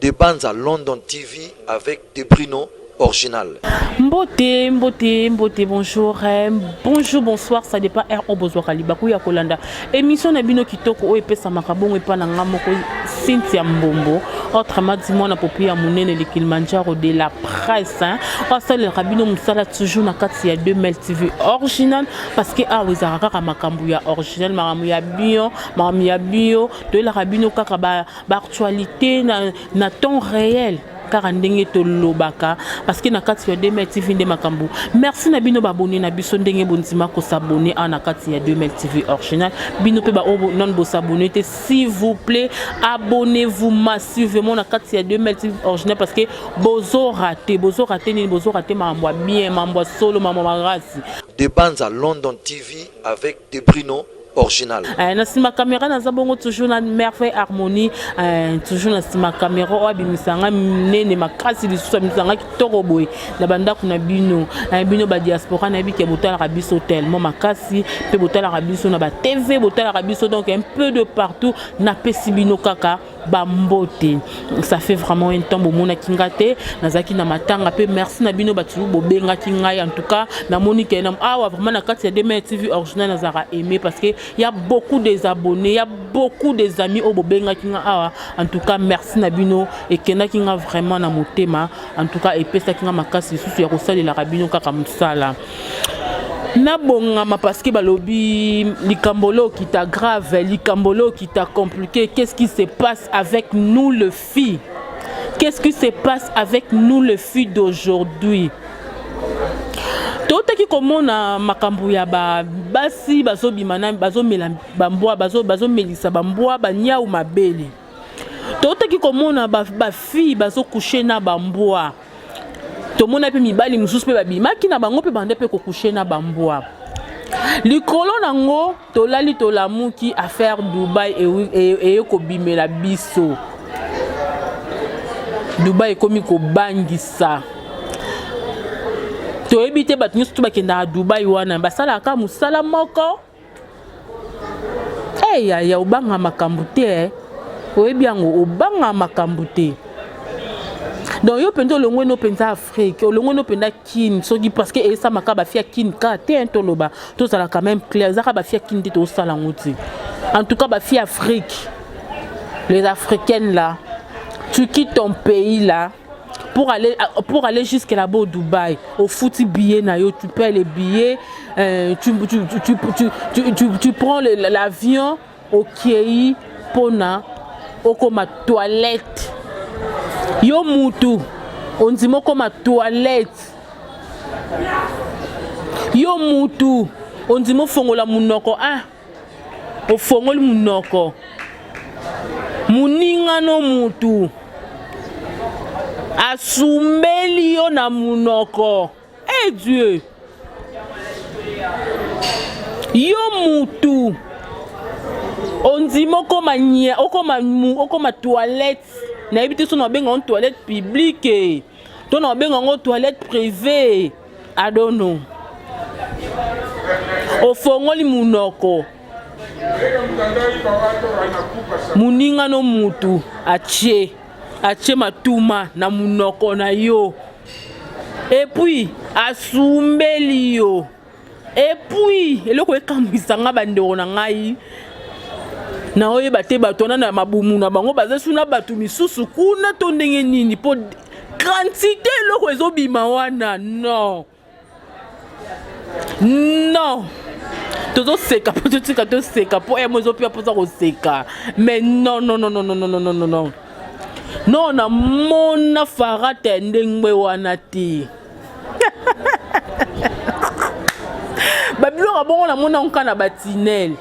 De Banza London TV avec Debrino original. Mbote, mbote, mbote, bonjour, eh, bonjour, bonsoir, ça dépend heure oyo bozwaka libaku ya kolanda émission na bino kitoko oyo epesamaka bongo epa na nga moko Cynthia Mbombo, autrement dit mwana popi ya monene le Kilimanjaro de la presse, hein, oyo asalelaka bino mosala toujours na kati ya 2000 TV original parce que awa ezalaka kaka makambo ya original, makambo ya bio, makambo ya bio, toyelaka bino kaka ba ba actualité na, na temps réel kaka ndenge tolobaka parce que na kati ya 2000 TV nde makambo. Merci na bino babone na biso ndenge bondima kosabone awa na kati ya 2000 TV original. Bino mpe baoyo nanu bosabone te, s'il vous plaît, abonnez-vous massivement na kati ya 2000 TV original parce que bozo rate, bozo rate nini? Bozo rate makambo ya bien, makambo ya solo, makambo ya makasi. De Banza London TV avec Debrino original. Na nsima caméra naza bongo toujours na Merveille Harmonie, toujours na nsima caméra oyo abimisa nga minene makasi, lisusu abimisa nga kitoko boye na bandako na bino. Bino ba diaspora, nayebi ke botalaka biso tellement makasi, mpe botalaka biso na ba TV, botalaka biso donc un peu de partout. Napesi bino kaka bambote. Ça fait vraiment un temps bomonaki nga te, nazalaki na matanga, mpe merci na bino bato bobengaki ngai. En tout cas, namoni ke awa vraiment na kati ya 2000 TV original nazalaka aimé parce que y a beaucoup des abonnés, y a beaucoup des amis oyo bobengaki nga awa. En tout cas, merci na bino, ekendaki nga vraiment na motema. En tout cas, epesaki nga makasi lisusu ya kosalelaka bino kaka mosala nabongama parce que balobi likambo oyo okita grave, likambo oyo okita compliqué. Qu'est-ce qui se passe avec nous les filles? Qu'est-ce qui se passe avec nous les filles d'aujourd'hui? Totaki komona makambo ya basi bazobima na bazomela bambwa, bazomelisa bambwa banyau mabele. Totaki komona bafille bazocoucher na bambwa. Tomona mpe mibali mosusu mpe babimaki na bango mpe banda mpe kocoucher na bambwa. Likolo nango, tolali tolamuki, affaire Dubai eye kobimela biso. Dubai ekomi kobangisa. Toyebi te, bato nyonso to bakendaka Dubai wana basalaka mosala moko. Eyaya, obanga makambo te, eh. Oyebi yango, obanga makambo te. Donc yo mpenza olongwe no mpenza Afrique, olongwe no mpenza Kine soki, parce que esamaka bafille ya Kine kaka te. Toloba, tozala quand même clair, ezaka bafille ya Kine te tosala yango te. En tout cas, bafille Afrique, les Africaines là, tu quittes ton pays là pour aller jusque là-bas au Dubaï, au billet na yo, tu paies les billets, tu prends l'avion, okei mpona okoma toilette. Yo mutu ondima okoma toilette, yo mutu ondima ofongola munoko, ah, ofongoli munoko, moninga no mutu asumbeli yo na munoko. E Dieu, yo mutu ondima okoma nya, okoma toilette. Nayebi te so na babenga yango toilette publique to na babenga yango toilette privée, I don't know. Ofongoli munoko, moninga no mutu atie matuma na munoko na yo, et puis asumbeli yo. Et puis eloko ekambwisanga, bandeko na ngai, naoyeba te, bato wana na mabumu na bango baza su na bato misusu kuna to ndenge nini? Mpo quantité eloko ezobima wana, non non, tozoseka mpo totika toseka, mpo emo ezopia mposa koseka. Mais non, non, non, non, non, non, non, non, non, non, namona farata ya ndenge wana te. Babiloko bongo namona nka na batinele,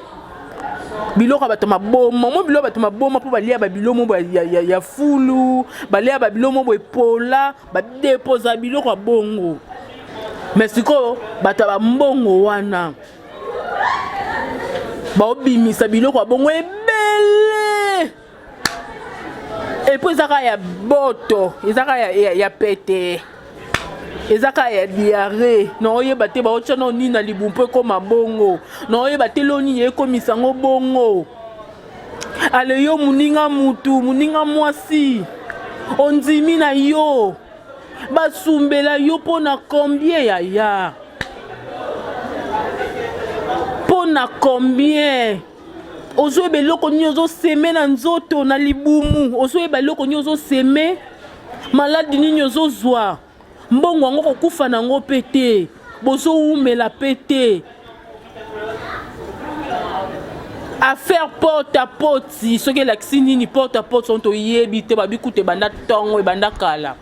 biloko ya bato maboma mo, biloko ya bato maboma, mpo balia babilo mo ya fulu, balia babilo mo boye epola, badepoza biloko ya bongo. Mais sikoyo bato ya bambongo wana baobimisa biloko ya bongo ebele, et puis ezaka ya boto, ezaka ya pete, eza kaka ya diarrhée. Na oyeba te baotya nao nini na libumu mpo ekóma bongo, na oyeba te lo nini ekomisa yango bongo. Ale yo moninga mutu, moninga mwasi, Ondimi na yo. Basumbela yo mpo na combien yaya? Mpo na combien? Ozoyeba eloko nini ozoseme na nzoto na libumu, ozoyeba eloko nini ozoseme, maladi nini ozozwa, mbongo yango kokufa na yango mpe te, bozowumela mpe te. Affaire porte à porte, soki elakisi nini porte à porte, soki toyebi te, babi kutu ebanda ntongo, ebanda kala.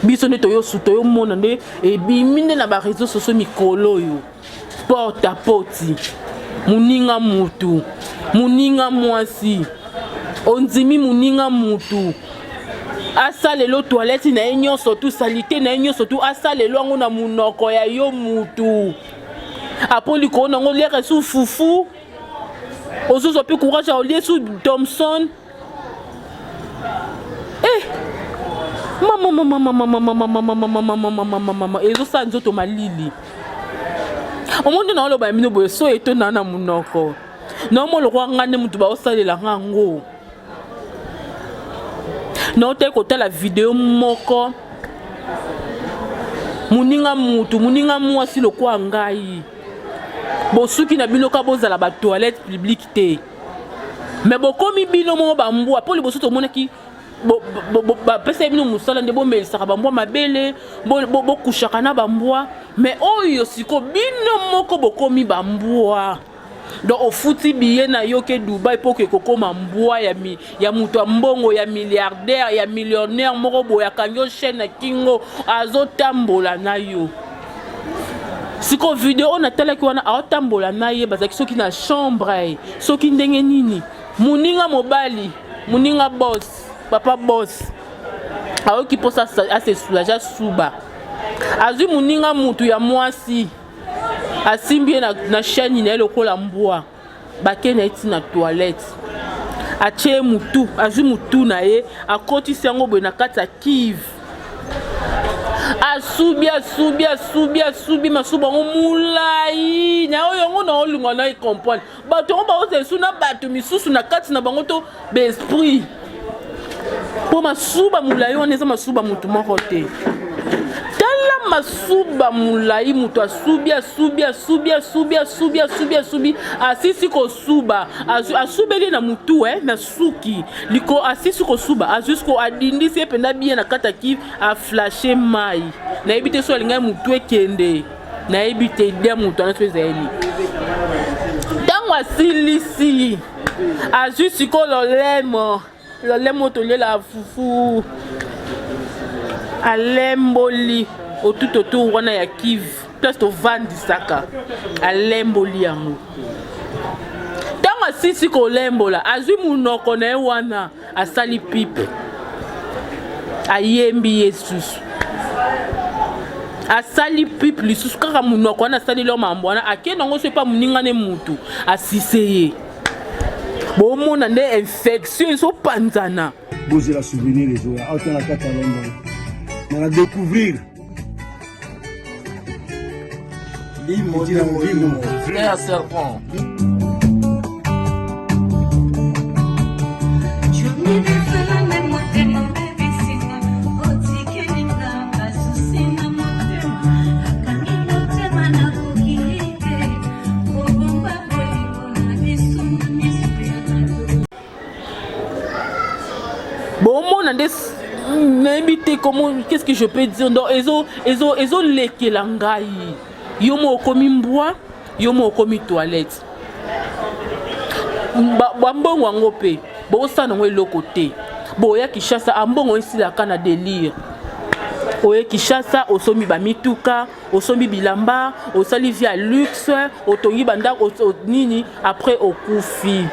Biso nde toyosu toyomona nde ebimi nde na ba réseaux sociaux mikolo oyo porte à porte, moninga mutu, moninga mwasi, ondimi moninga mutu asalelo toilette na ye nyonso tu, salite na ye nyonso tu, asalelo yango na monoko ya yo mutu, apo likolo nango oliaka su fufu, ozozwa mpe courage ya olie su Thomson. Eh! Mama mama mama mama mama mama mama mama mama mama ezosala nzoto malili. Omoni na oloba ya bino boye so etonda na monoko. Naomona lokola ngai nde moto baosalela nga yango. Naotaki kotala video moko moninga mutu moninga mwasi lokola ngai bosuki na bino ka bozala ba toilette publique te me bokomi bino moko bambwa mpo liboso tomonaki bapesaki bino mosala nde bomelisaka bambwa mabele bokushaka na bambwa me oyo siko bino moko bokomi bambwa. Donc ofuti billet na yo ke Dubai mpo ke kokoma mbwa ya, mi, ya moto ya mbongo ya milliardaire ya millionnaire moko boye akangi yo chaîne na kingo azotambola na yo. Siko video oyo natalaki wana aotambola na ye, bazalaki soki na chambre soki ndenge nini, moninga mobali moninga boss papa boss ayoki mposa ase soulage asuba, azwi moninga mutu ya mwasi asimbi ye na, na chaîne na ye lokola mbwa, bake na ye ti na toilette, atie ye mutu, azwi mutu na ye akotisi yango boye na kati ya kive, asubi asubi asubi asubi masuba yango molai na oyo yango na olinga na comprendre bato yango baozala esu na bato misusu na kati na bango to baesprit mpo masuba molai wana eza masuba motu moko te. Tala masuba molai, moto asubi asubi asubi asubi asubi asubi asubi asisi kosuba, asubeli na motu eh, na suki liko, asisi kosuba azwi siko adindisi ye mpenza bien na kati ya kive, aflashe mai. Nayebi te so alingaki motu ekende, nayebi te ide moto wana so ezali ntango asilisi azwi sikoyo lolemo lolemo tolela fufu, alemboli otutotour wana ya kive place tovandisaka, alemboli yango. Ntango asisi kolembola azwi monoko na ye wana asali pipe, ayembi ye susu, asali pipe lisusu kaka monoko wana asali lo mambo wana, akende yango so epa moninga ne mutu asise ye. Bomona nde infection ezopanzana. Bozela souvenir ezoya awa na kati ya London na na découvrir limo limo limo frère serpent. Bomona nde nayebi te comment, qu'est-ce que je peux dire. Donc ezo ezo ezolekela ngai, yo mo okomi mbwa, yo mo okomi toilette, bambongo yango mpe bosala yango eloko te. Boya Kinshasa, ambongo esilaka na délire. Oye Kinshasa, osombi bamituka, osombi bilamba, osali vie ya luxe, otongi bandako nini, après okufi.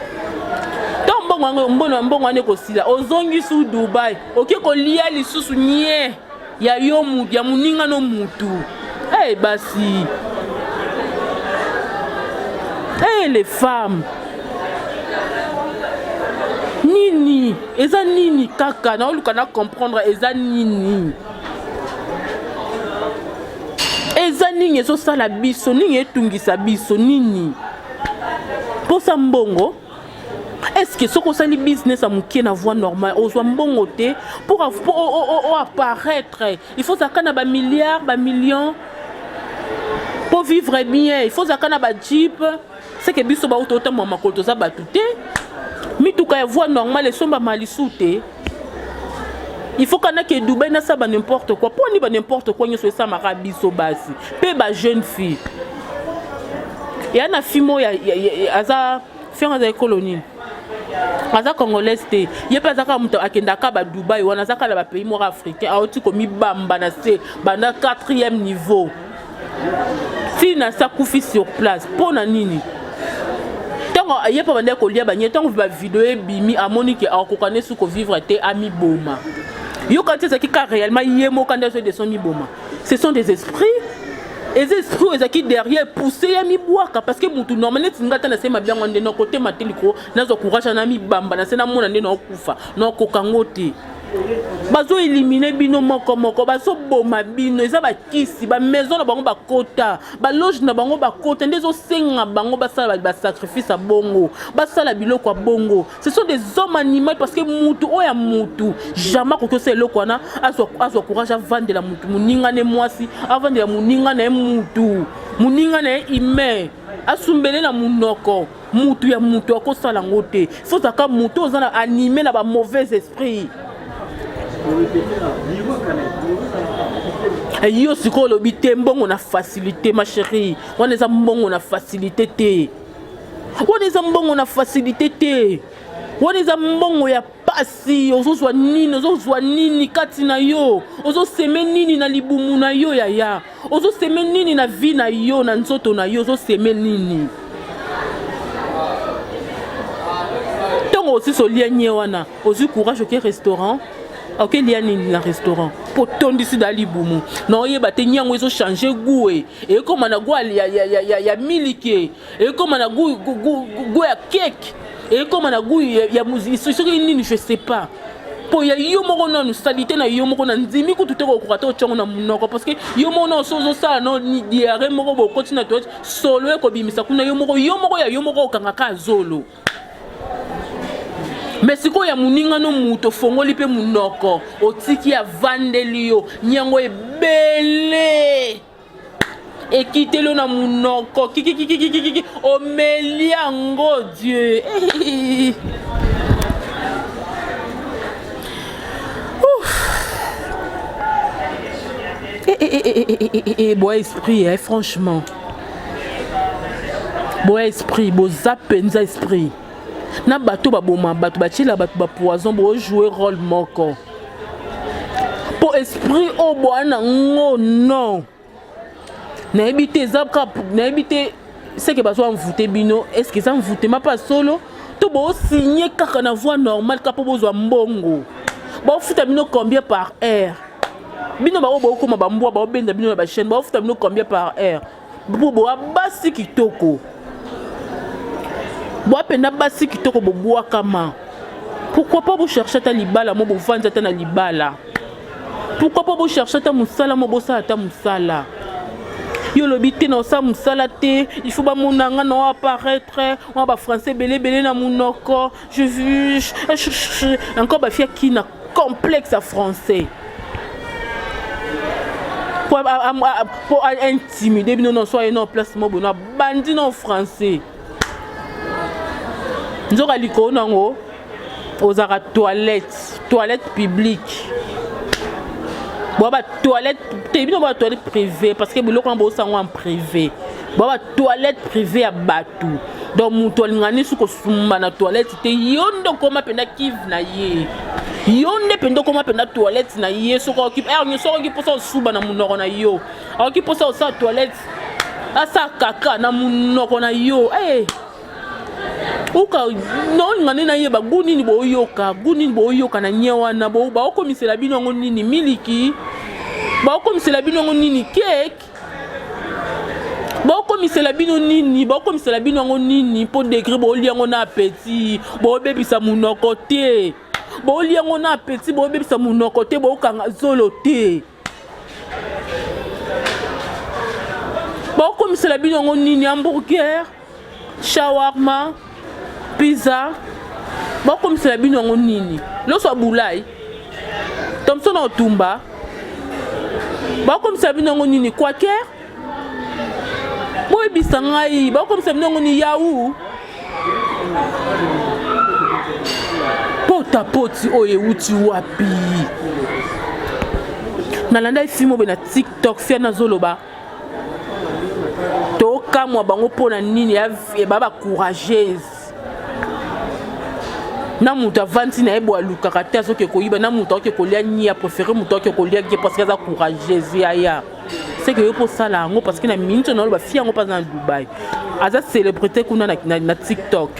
Ntango mbongo yango mbongo mbongo wana ekosila, ozongi su Dubai, oke kolia lisusu nye ya yo ya moninga no mutu. Hey, basi hey, les femmes nini eza nini kaka naoluka na comprendre eza nini, eza nini ezosala biso, nini etungisa biso, nini mposa mbongo. Est-ce que soki osali business ya moke na voie normale ozwa mbongo te pour apparaître? Il faut ozalaka na bamilliard, bamillion pour vivre bien. Il faut ozalaka na bajeep. Seke biso bauta otambola makolo, toza bato te. Mituka ya voie normale esombama lisu te. Il faut kana ke Dubai, nasala ba n'importe quoi. Mpo ani ba n'importe quoi nyonso esamaka biso basi mpe ba jeune fille ya na fille moko aza fiango, aza ekolo nini, aza congolaise te. Ye mpe aza kaka moto akendaka badubai wana, aza kaka na bapays moko africain. Auti komibamba na se banda 4e niveau ntina se, akufi sur place. Mpo na nini? Ntango ye mpe bandaki kolia banye, ntango bavideo ebimi, amoni ke akokoka nde kovivre te, amiboma. Yoka ti ezalaki ka réellement ye moko nde azo deson miboma. Ce sont des esprits, eza esprit oyo ezalaki derrière pousse ya mibwaka, parce que mutu normal neti nga ata nasema biango nde nakotema te likolo, nazwa courage na mibamba na se, namona nde naokufa, naokoka ngo te. Bazoéliminer bino moko moko, bazoboma bino. Eza bakisi, bamaison na bango bakota, baloge na bango bakota, nde ezosenga bango basala basacrifice ya bongo, basala biloko ya bongo. Ce sont des hommes animaux, parce que mutu oyo ya mutu jamais akoki osala eloko wana. Azwa courage, avandela mutu moninga ne mwasi, avandela moninga na ye, mutu moninga na ye humain, asumbele na munoko. Mutu ya mutu akosala yango te. Fo ozalaka mutu oza na animé na bamauvais esprit. Yo sikoyo olobi te mbongo na facilité. Ma chérie, wana eza mbongo na facilité te, wana eza mbongo na facilité te, wana eza mbongo ya pasi. Ozozwa nini? Ozozwa nini kati na yo? Ozosemer nini na libumu na yo, yaya? Ozosemer nini na vie na yo, na nzoto na yo? Ozosemer nini? Ntongo osisi olia nye wana, ozwi courage, oke restaurant, okelia nini na restaurant mpo tondisi da libumu na oyeba te. Nyango ezochanger goût, e ekóma na goût ya miliki, ekóma na goût ya cake, ekóma na goût ya soki nini, je sais pas. Mpo ya yo moko nanu saleté na yo moko na ndimi kutu te kokoka te otyango na monoko, parce que yo moko na oso ozosala no diarrhée moko, bokoti na toilette, solo ekobimisa kuna. Yo moko, yo moko ya yo moko okangaka zolo. Mais sikoyo ya moninga no moto ofongoli mpe monoko, otiki avandeli yo nyango ebele, ekiteli yo na monoko kikikikikiki, omeli yango. Dieu! Ouf. Boya esprit, eh, franchement boya esprit, boza mpenza esprit na bato baboma bato, batiela bato bapoison, bojouer rôle moko mpo esprit oyo boya nango. Non, nayebi te, eza nayebi te seke bazwa mvute bino. Est ce que eza mvutema mpa solo to bosigner kaka na voie normale kaka mpo bozwa mbongo? Baofuta bino combien par heure? Bino bango bokóma bambwa, baobenda bino na bachaîne, baofuta bino combien par heure? Mpo boa basi kitoko, boa mpenza basi kitoko, bobwakama. Pourquoi pas bocherche ata libala mo, bovandi ata na libala? Pourquoi pas bocherche ata mosala mo, bosala ata mosala? Yo olobi te na osala mosala te, il faut bamona nga na oapparaître wana bafrançais ebele ebele na monoko. Je encore bafiaki na complexe ya français po intimider bino. Nyonso aye na place mo bono, abandi na français, nzoka likolo nango ozalaka toilette, toilette publique. Boa batoilette te, bino ba toilette privé, parce que biloko wana bosango en privé. Boa batoilette privé ya bato. Donc moto alingani su kosumba na toilette te, yo nde okoma mpenza kive na ye, yo nde mpenza okoma mpenza toilette na ye. Soki aoki heure nyonso, aoki mposa osuba na monoko na yo, aoki mposa osala toilette, asala kaka na monoko na yo. Hey. Uka naolinga nde nayeba goût nini boyoka, goût nini boyoka na nye wana. Baokomisela bino yango nini? Miliki? Baokomisela bino yango nini? Cake? Baokomisela bino nini? Baokomisela bino yango nini? Mpo degré bolia yango na appétit, boobebisa monoko te. Bolia yango na appétit, boobebisa monoko te, bookanga zolo te. Baokomisela bino yango nini? Hamburger, shawarma, pizza? Bakomisela bino yango nini? Loso ya bulai. Thomson otumba. Bakomisela bino yango nini? Quaker? Boyebisa ngai, bakomisela bino yango nini? Yahoo? Potapoti oyo ewuti wapi? Nalandaki film oyo na TikTok, fia nazoloba tokamwa bango mpo na nini ba ba courageuse na moto avandi na ye bo alukaka te azoke koyiba na moto akoke kolia nie apréféré moto akoke kolia gie parce que aza courageuse yaya seke yo mpo osala yango parce que na minute oyo naloba fi yango mpe aza na dubai aza célébrité kuna na, na, na tiktok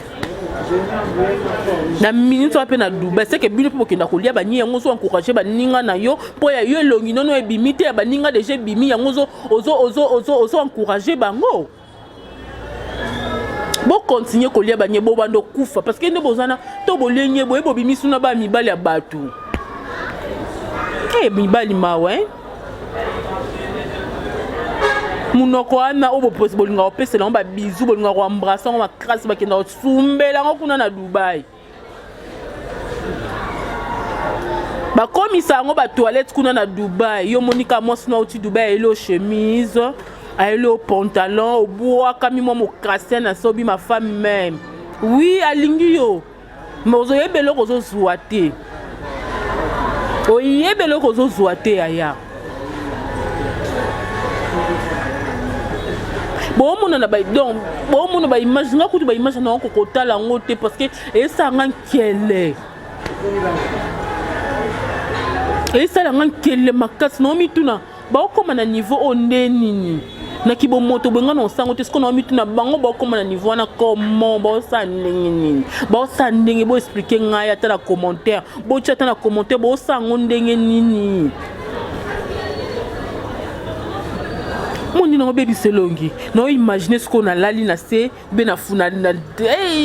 na minute wana mpe na dubai seke bino mpe bokenda kolia banie yango ozo encourage baninga na yo mpo ya yo elongi nono ebimi te ya baninga deja ebimi yango ozo, ozo, ozo, ozo, ozo encourage bango bokontinue kolia banye bobanda okufa parce que nde bozana to bolie nye boye bobimisi na ba mibali ya bato e mibali mawa eh? monoko wana oyo bolingaka kopesela yango babizu bolingaka koembrase yango makasi bakenda kosumbela yango kuna na dubai bakomisa yango batoilette kuna na dubai yo monika mwasi na auti dubai ayeli o chemise ayeli o pantalon obwakami mwa mokasien na se obima femme meme oui alingi yo me ozoyeba eloko ozozwa te oyeba eloko ozozwa te yaya bomona na ba donc bomona ba image nga kutu ba image na ko kotala yango te parce que esala nga nkele esala nga nkele makasi na omituna baokoma na niveau oyo nde nini na kibomoto boye nga na osango te sikoyo na omituna bango baokoma na niveau wana comment baosala ndenge nini baosala ndenge boexplike ngai ata na commentaire botya ata na commentaire bosala yango ndenge nini moni nango bebisa elongi nao imagine sikoyo nalali na se be nafuna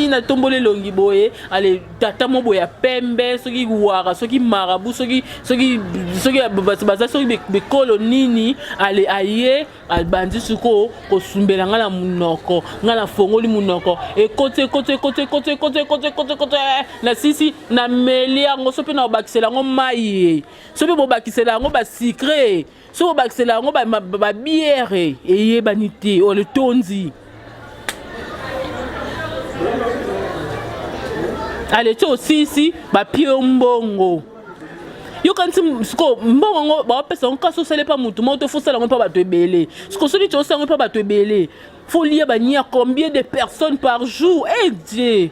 natomboli elongi boye ale tata mo boye ya pembe soki wara soki marabu soki soki soki baza soki bikolo nini ale aye abandi sikoyo kosumbela ngai na monoko ngai nafongoli monoko ekoti ekoti ekoti ekoti ekoti ekoti ekoti ekoti eh, nasisi nameli yango so mpe na kobakisela yango mai so mpe bobakisela yango basikre so bobakisela yango babiere eyebani te oyo letondi ale ti osisi bapie yo mbongo yokanisi sikoyo mbongo yango baopesa yango kasi osali epa motu moko te fosala yango mpa bato ebele sikoyo soki ti osala yango mpa bato ebele faut lia bania combien de personnes par jour e eh, dieu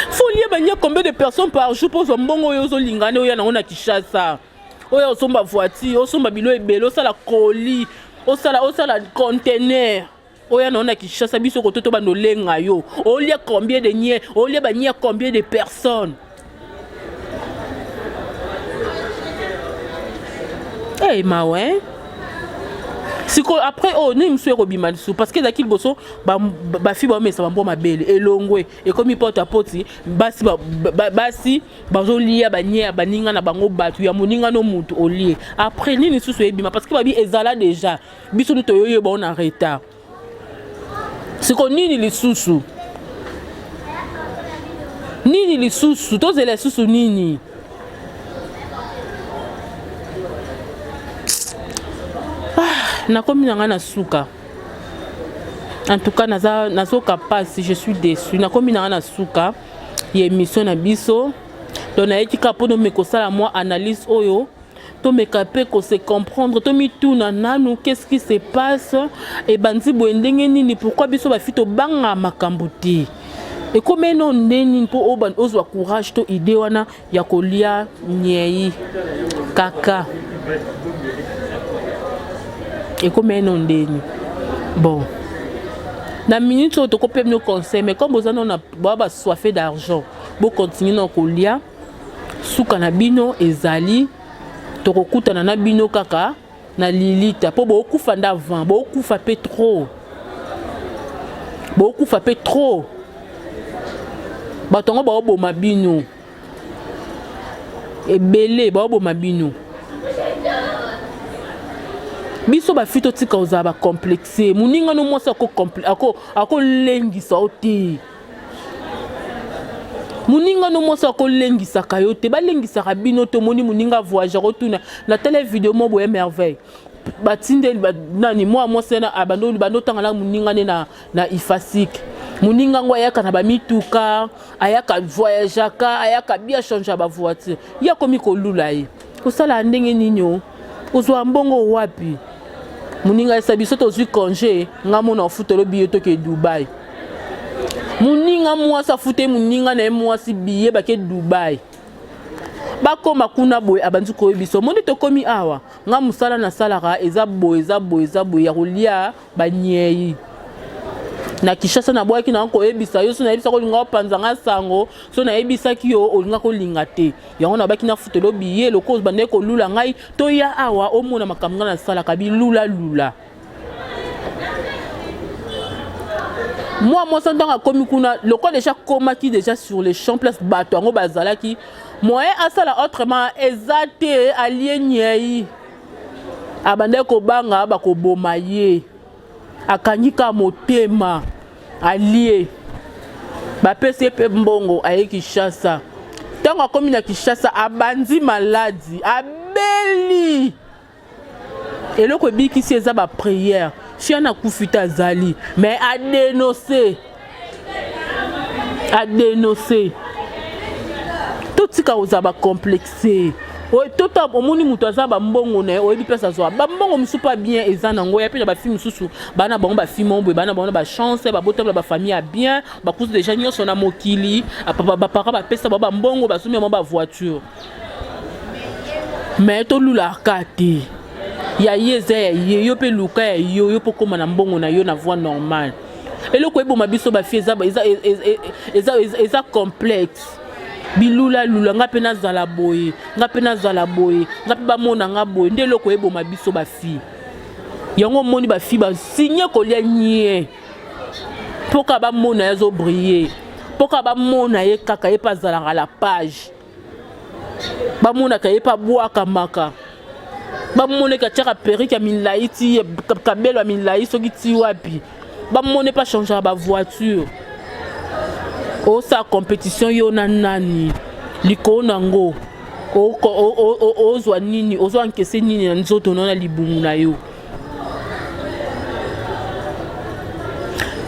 faut lia bania combien de personnes par jour mpo ozwa mbongo oyo ozolinga nde oya nango na kinshasa oyo osomba voiture osomba bilo ebele osala colis osala osala conteneur oya na yo na kinshasa biso koto tobanda olenga yo olia combien de nie olia banie combien de personnes hey, mawa hein? sikoyo après oyo oh, nini mosusu ekobima lisusu parce que ezalaki liboso bafi baomesa bambwa mabele elongwe ekomi pota poti basi basi bazolia banie ya baninga na bango bato ya moninga no motu olie après nini lisusu ebima parce que babi ezala déjà biso nde toyoyeba o na retard siko nini lisusu nini lisusu tozela lisusu nini ah, nakomi na ngai na suka en tout cas naza nazoka mpasi je suis déçu nakomi na ngai na suka ya émission na biso donc nayeki kaka mpo nomeka kosala mwa analyse oyo tomeka mpe ko se comprendre tomituna nanu qu'est-ce qui se passe ebandi boye ndenge nini pourquoi biso bafi tobanga makambo te ekomi eno nde nini mpo ozwa courage to idée wana ya kolia nyei kaka ekomi eno ndeni bon na minute oyo tokope bino conseil mais comme boza nano boa basoife d'argent bocontinue na kolia Suka na bino ezali tokokutana na bino kaka na lilita po bokufa nde avant bokufa pe trop bokufa pe trop bato yango baoboma bino ebele baoboma bino biso bafi totika kozala bacomplexe moninga no mwasi akolengisa yo te. Moninga no mwasi akolengisaka yo te, balengisaka bino te. Omoni moninga voyage akotuna na tele video mo boye merveille batindeli ba, nani mwa mwasi wana abando bando tanga na moninga ne na, na ifasik moninga ngo ayaka na bamituka ayaka voyageaka ayaka bia change ya bavoiture ye akomi kolula ye osala ndenge nini o ozwa mbongo wapi moninga yesa biso tozwi congé nga mona ofutelo biye toke Dubai moninga mwasi afute moninga na ye mwasi biye bake Dubai bakoma kuna boye abandi koyebisa omoni tokomi awa nga mosala nasalaka eza boye eza boye eza boye ya kolia banyei na Kinshasa nabwaki na koyebisa yo so nayebisaki olinga opanza nga sango so nayebisaki yo olinga kolinga te yango nabaki nafutelo biye lokola obandaki kolula ngai toya awa omona makambo ngai nasalaka bilulalula mwa mwasi ntango akomi kuna lokola deja akomaki deja sur le champ place bato yango bazalaki moyen asala autrement eza te alie nyei abandaki kobanga bakoboma ye akangi kaka motema alie bapesi ye mpe mbongo aye Kinshasa ntango akomi na Kinshasa abandi maladi abeli eloko ebikisi eza ba prière fiana akufi te azali mais adenonce adenonce totika kozala bacomplexe tota omoni moto aza bambongo na ye oyebi place azwa bambongo mosusu mpa bien eza nango ya mpe na bafille mosusu bana bango bafille moko boye bana bango na bachance babotami na bafamille ya bien bakuti deja nyonso na mokili bapara bapesa bango bambongo basombi yango bavoiture mais tolulaka te ya ye eza ya ye yo mpe luka ya yo yo mpo okóma na mbongo na yo na voie normale eloko eboma biso bafille eza, eza, eza, eza, eza, eza complexe bilulalula nga mpe nazala boye nga mpe nazala boye nga mpe bamona nga boye nde eloko eboma biso bafille yango omoni bafille basigne kolia nie mpo kaka bamona ye azobrille mpo kaka bamona ye kaka ye mpe azalaka la page bamonaka ye mpe abwakamaka bamonaka atiaka perike ya milai ti kabelo ya milai soki ti wapi bamone mpe achangeaka bavoiture osala compétition yo na nani likolo na yango ozwa nini ozwa nkese nini na nzoto na libumu na yo.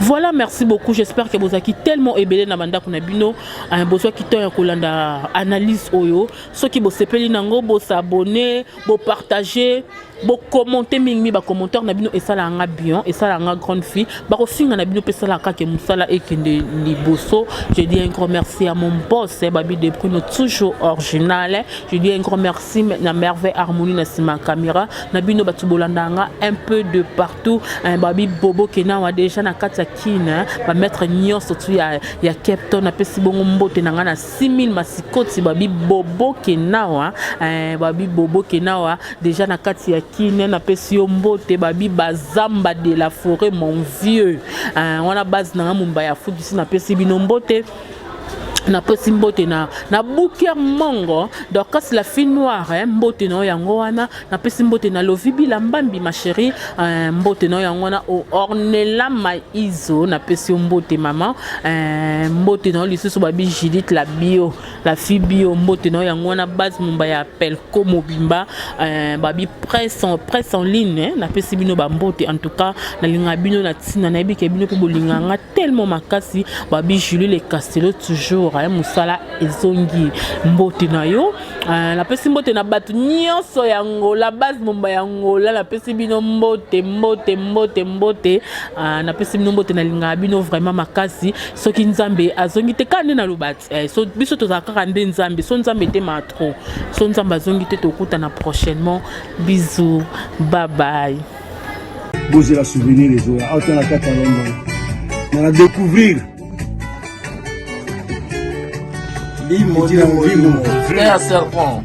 Voilà, merci beaucoup. J'espère que vous avez tellement ebele na bandako na bino. Bozwaki temps ya kolanda analyse oyo. Soki bosepeli nango, bo s'abonner, bo partager, bo commenter mingi ba commentaire na bino esala nga bien, esala nga grande fille. Bakofinga na bino pe sala kaka musala ekende liboso. Je dis un grand merci à mon boss, Babi de Bruno, toujours original. Je dis un grand merci na Merveille Harmonie na sima caméra. Na bino batu bolanda nga un peu de partout. Babi Bobo Kenawa déjà na kati ya Kin, ba maître nyonso tu ya ya Cape Town apesi bongo mbote na nga na 6000 masikoti babi Bobo Kenawa, babi Bobo Kenawa déjà na kati ya Kin napesi yo mbote babi Bazamba de la forêt mon vieux. Wana base na nga mumba ya Afrique du Sud napesi bino mbote. Napesi mbote na na Bouker Mongo Dorcas la fille noire hein, mbote na yango wana napesi mbote na Lovi Bila Mbambi ma chérie mbote na yango wana Ornella Maizo napesi yo mbote maman mbote na lisusu babi Judith la bio la fille bio mbote na yango wana base mumba ya Pelco mobimba babi presse en ligne hein, napesi bino ba mbote en tout cas nalinga bino na tina nayebi ke bino pe bolinga nga tellement makasi babi Julie le Castello toujours hein, musala ezongi mbote na yo napesi mbote na bato nyonso ya Angola base momba ya Angola napesi bino mbote mbote mbote mbote napesi bino mbote nalingaka bino vraiment makasi soki Nzambe azongi te kaka nde naloba so biso tozala kaka nde Nzambe so Nzambe te ma trop so Nzambe azongi te tokutana prochainement bisous bye bye. Bozela souvenir ezoya awa na kati ya London na découvrir limo limo limo frère serpent.